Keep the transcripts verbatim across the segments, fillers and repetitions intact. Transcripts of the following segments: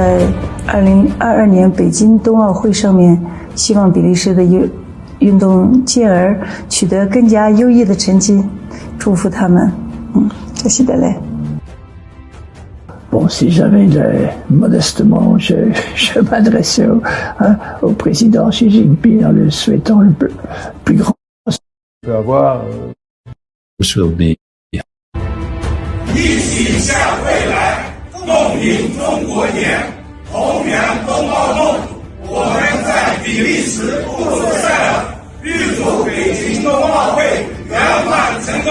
在二零二二年北京冬奥会上面，希望比利时的运运动健儿取得更加优异的成绩，祝福他们。嗯，多谢大家。 Bon, si jamais, je- modestement, je, je m'adresse au, hein, au président Xi Jinping en lui souhaitant le plus, plus grand. Peut avoir, euh, Will be. 一起向未来，共迎中国年，弘扬冬奥梦。我们在比利时布鲁塞尔预祝北京冬奥会圆满成功。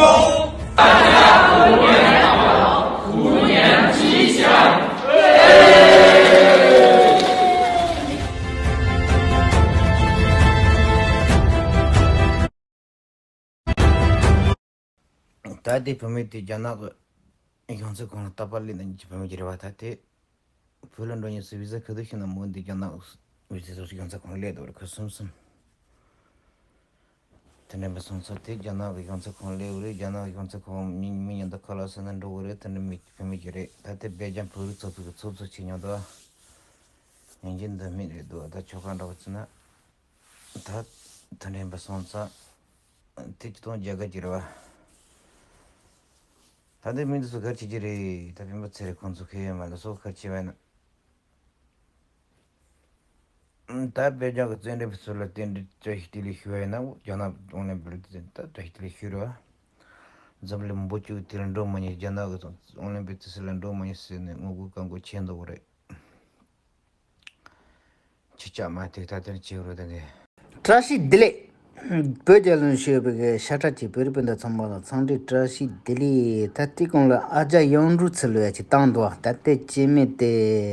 ད་ལྟའི་བུད་མེད་དེ་རྒྱ་ནག་གི་གཞུང་ཚབ་ཁང་ལ་རྟ་པ་ལས་ནས་ཀྱི་བུད་མེད་ཀྱི་རེད་བ། ད་དེ་བོད་ལ་འགྲོ་མཁན་སུ་བི་ཟ་ཁ་ཐུག་ཤིག་ན་མོ་འདི་རྒྱ་ནག་བི་ཟ་སོགས་གཞུང་ཚབ་ཁང་སླེབས་འདུག་རེད། ཁོ་གསུམ་གསུམ། དེ་འདྲ་མི་སོང་ཚོ་དེ་རྒྱ་ནག་གི་གཞུང་ཚབ་ཁང་སླེབས་རེད། རྒྱ་ནག་གི་གཞུང་ཚབ་ཁང་མི་མི་ཉུང་དུ་ཁ་ལག་ཟ་ན་འགྲོ་གི་རེད། དེ་འདྲ་མི་བུད་མེད་ཀྱི་རེད། ད་དེ་སྦེལ་ཇམ་བོད་རིགས་ཚོགས་པའི་ཚོགས་གཙོ་ཆེ་མཉམ་དུ་ཡིན་གྱི་འདི་མི་རེད་འདུག་ད་ཆོ་ག་འདྲ་བ་བྱས་ན། ད་དེ་འདྲ་མི་སོང་ཚ་དེ་ཅི་གཏོང་རྒྱ་གར་གྱི་རེད་བ། ད་ལྟའི་མི་འདི་ཚོ་ག་རེ་བྱེད་ཀྱི་རེད། ད་སྤེན་པ་ཚེ་རིང་ཁོང་ཚོ་ཁེ་ཡོད་མ་རེད། སོགས་ག་རེ་བྱེད་པ་ཡིན་ན། ད་སྦེལ་ཇམ་གྱི་རྩེད་འགྲན་པ་ཚོ་ལ་རྟེན་འབྲེལ་བཀྲ་ཤིས་བདེ་ལེགས་ཞུ་བ་ཡིན་ན། རྒྱ་ནག་ཨོ་ལིམ་པིག་ལ་ད་བཀྲ་ཤིས་བདེ་ལེགས་ཞུ་རེད་བ། འཛམ་གླིང་འབུམ་གཅིག་དེ་ལ་འགྲོ་མ་མྱོང་། རྒྱ་ནག་གི་ཨོ་ལིམ་པིག་རྩེད་ས་ལ་འགྲོ་མ་མྱོང་ཟེར་ནས་ངུ་དགོས་དཀའ་དགོས་བྱས་འདུག་གི་རེད། ཁྱེད་ཅག་མ་ཐུག་ད་དེར་བྱེད་རོགས་དང་གི། བཀྲ་ཤིས་བདེ་ལེགས། བོད་རྒྱལ་ལོ་ཞེས་པའི་གི་ཤ་ཁྲག་གི་བོད་རིགས་སྤུན་ཟླ་ཚང་མ་ལ་འཚམས་འདྲི་བཀྲ་ཤིས་བདེ་ལེགས། ད་ལྟའི་གོང་ལ་ཨ་ཅག་གཡང་འབྲུག་ཚུ་ལོས་ཡ་ཅིག་བཏང་འདུག་ད་ལྟའི་སྐྱེ་དམན་དེ་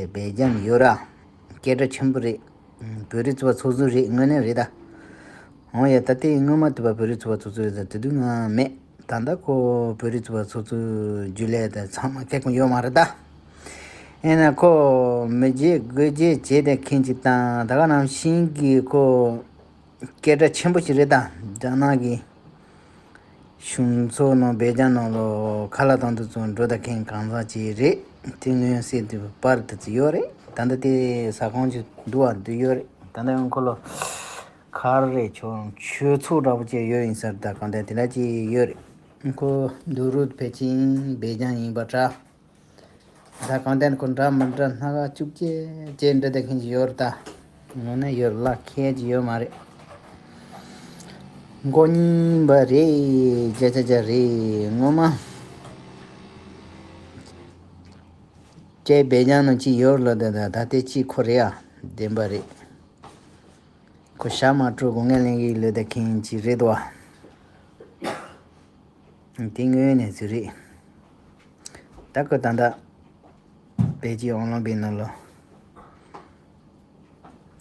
སྦེལ་ཇམ་ཡོད་ར། སྐད་གྲགས་ཆེན་པོ་རེད། བོད་རིགས་ཚོགས་པ་ཚོགས་གཙོ་རེད། དངོས་གནས་རེད་ད། འོ་ཡ། ད་ལྟའི་སྔོན་མ་དུ་བ་བོད་རིགས་ཚོགས་པ་ཚོགས་གཙོ་རེད་ད། དེ་དུས་ང་མེད། ད་ལྟ་ཁོ་བོད་རིགས་ཚོགས་པ་ཚོགས་གཙོ་རྒྱུན་ལས་དང་ཚང་མ་སྐད་ཁུངས་ཡོད་མ་རེད་ད། ཡིན་ན་ཁོ་མི་རྗེ་དགོས་རྗེ་བྱས་ཏེ་མཁན་ཅིག་དང་ད་ག་ནང་བཞིན་གྱི་ཁོ་སྐད་གྲགས་ཆེན་པོ་ཞིག་རེད་ད། རྒྱ་ནག་གི་གཞུང་ཚོགས་ནང་སྦེལ་ཇམ་ནང་ལོ་ཁ་ལག་གཏོང་དུས་ཚོ་འགྲོ་ད་མཁན་གང་ཟག་ཅིག་རེད། དེ་སྔོན་སྲིད་དུ་པར་དུ་ཚོ་ཡོད་རེད། ད་ལྟ་དེ་ཟ་ཁང་ཅིག་འདུག་བ་འདུག་ཡོད་རེད། ད་ལྟ་ཡང་ཁོ་ལོ། ག་རེ་ཆོ་ཆོས་ཚོགས་འདྲ་པོ་ཅིག་ཡོད་ཡིན་ས་རེད་ད། གང་ལྟར་དེ་འདྲ་ཅིག་ཡོད་རེད། ཁོ་འདུག་རུ་ཕལ་ཆེར་སྦེལ་ཇམ་ཡིན་པ་འདྲ། ད་གང་ལྟར་ཁོ་འདྲ་མི་འདྲ་སྣ་ཁ་བཅུ་གཅིག་ཅེས་འདྲ་དེ་མཁན་ཅིག་ཡོད་རེད་ད། ངོ་ན་ཡོད་ལ་ཁྱད་ཅིག་ཡོད་མ་རེད། མགོ་རྙིང་པ་རེད། ཅ་ཅ་ཅ་རེད་ངོ་མ། ཅེས་སྦེལ་ཇམ་ནང་ཅིག་ཡོད་ལ་ད་ད་ད་ལྟའི་ཅིག་ཁོ་རེད་ཨ། བདེན་པ་རེད། ཁོ་ཞྭ་དམར་ཁྲོད་སྒོ་ངའི་གླིང་གི་ལོས་ད་མཁན་ཅིག་རེད་དོ། དེ་དངོས་གནས་ཚུལ་རེད། ད་ཁོ་ད་ལྟ་པེ་ཅིན་ཨོ་ལིམ་པིག་ནང་ལོ་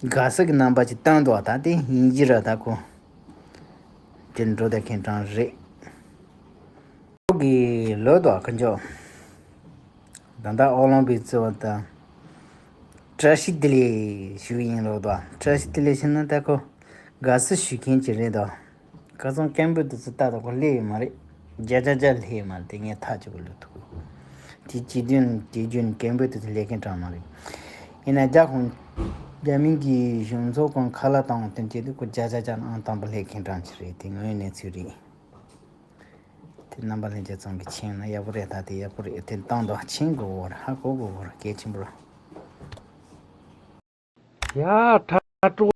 དགའ་ས་གི་རྣམ་པ་ཅིག་བཏང་འདུག་ད་དེ་ཡིན་གྱི་ར་ད་ཁོ་དེ་འགྲོ་ད་མཁན་གྲངས་རེད། ཁོ་གི་ལོས་དོ་ཁོ་འཇོག་ད་ལྟ་ཨོ་ལིམ་པིག་རྩེ་བ་དང་བཀྲ་ཤིས་བདེ་ལེགས་ཞུ་ཡིན་ལོ་དོ། བཀྲ་ཤིས་བདེ་ལེགས་ཞུ་ན་ད་ཁོ་དགའ་བསུ་ཞུ་མཁན་ཅིག་རེད་དོ། ཁ་སང་སྐད་འབོད་དུ་ཚུར་ལྟ་དང་ཁོ་སླེབས་ཡོད་མ་རེད། བརྒྱ་ཆ་བརྒྱ་སླེབས་ཡོད་མ་རེད་དེ་ངས་ཐག་ཆོད་པ་ལོས་ཐུག་དེ་སྤྱི་དོན་དེ་རྒྱུན་སྐད་འབོད་དུ་ཚུར་སླེབས་མཁན་གྲངས་མ་རེད། ཡིན་ན་རྒྱ་ཁོང་རྒྱ་མིང་གི་གཞུང་ཚོགས་ཁང་ཁ་ལག་བཏང་བ་དོན་བྱེད་དུས་ཁོ་བརྒྱ་ཆ་བརྒྱ་ནང་དང་པོ་སླེབས་མཁན་གྲངས་ཅིག་རེད། དེ་དངོས་གནས་ཚུལ་རེད། དེ་རྣམ་པ་ལྷན་རྒྱས་ཚང་གི་མཁྱེན་ན་ཡག་པོ་རེད། ད་དེ་ཡག་པོ་རེད། དེ་བཏང་དང་མཁྱེན་དགོས་བོར་ཧ་གོ་དགོས་བོར་གལ་ཆེན་པོ་རེད། ཡ་ཁྲ་ཀྲོ།